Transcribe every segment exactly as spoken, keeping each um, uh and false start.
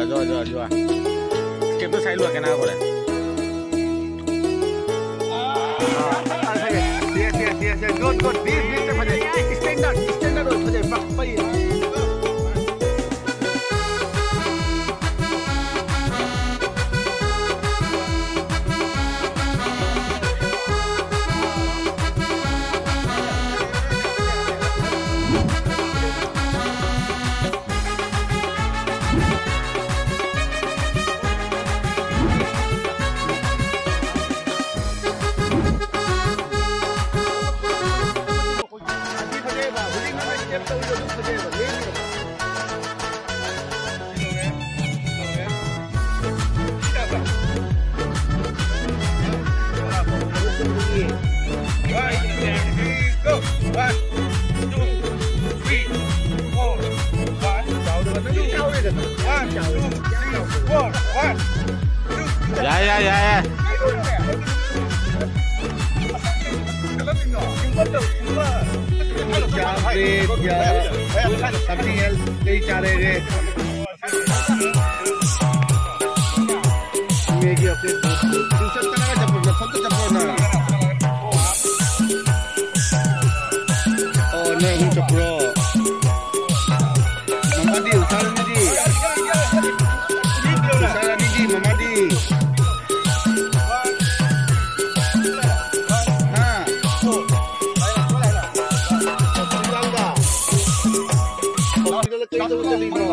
যোৱা, যোৱা, যোৱা। ষ্টেপটো চাই লোৱা কেনেকুৱা কৰে। Yes, yes, yes, yes. Good, good. Beat, beat টো ভাজে। Standard, standard ত ভাজে। বাহ, বাহ। One, two, three, go. One, two, three, four, five. One, two, three, four, one, two. ꯌꯥꯏ, ꯌꯥꯏ, ꯌꯥꯏ, ꯌꯥꯏ꯫ Something else ꯂꯩ ꯆꯥꯔꯦ꯫ ꯃꯦꯒꯤ ꯑꯞꯗꯦꯠ꯫ ꯇꯨ ꯆꯠꯇꯅꯕ ꯆꯠꯄ꯭ꯔꯣ? ꯅꯊꯟꯇ ꯆꯠꯄ꯭ꯔꯣ ꯅꯪ? ꯑꯣ, ꯅꯣꯏ ꯑꯍꯨꯝ ꯆꯠꯄ꯭ꯔꯣ? ꯃꯃꯥꯗꯤ, ꯎꯁꯥꯔꯥꯅꯤꯗꯤ? ꯎꯁꯥꯔꯥꯅꯤꯗꯤ, ꯃꯃꯥꯗꯤ? ꯍꯥ? ꯍꯣꯁꯄꯤꯇꯥꯜꯗ? ꯍꯣꯁꯄꯤꯇꯥꯜꯗ ꯀꯩ ꯇꯧꯕ ꯆꯠꯂꯤꯅꯣ?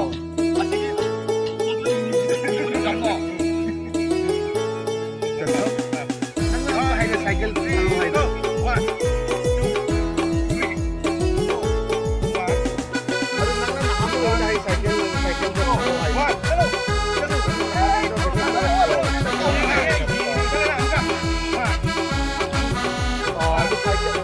ꯅꯪ ꯍꯥꯏꯅ ꯁꯥꯏꯀꯜ ꯊꯥꯡꯉꯣ ꯍꯥꯏꯅ꯫ ꯑꯗꯨ ꯅꯪꯅ ꯅꯍꯥꯟꯃꯨꯛ ꯑꯩꯉꯣꯟꯗ ꯍꯥꯏ ꯁꯥꯏꯀꯜ, ꯁꯥꯏꯀꯜꯗꯣ ꯊꯥꯡꯉꯣ ꯍꯥꯏꯅ꯫ ꯑꯣ, ꯑꯗꯨ ꯁꯥꯏꯀꯜ꯫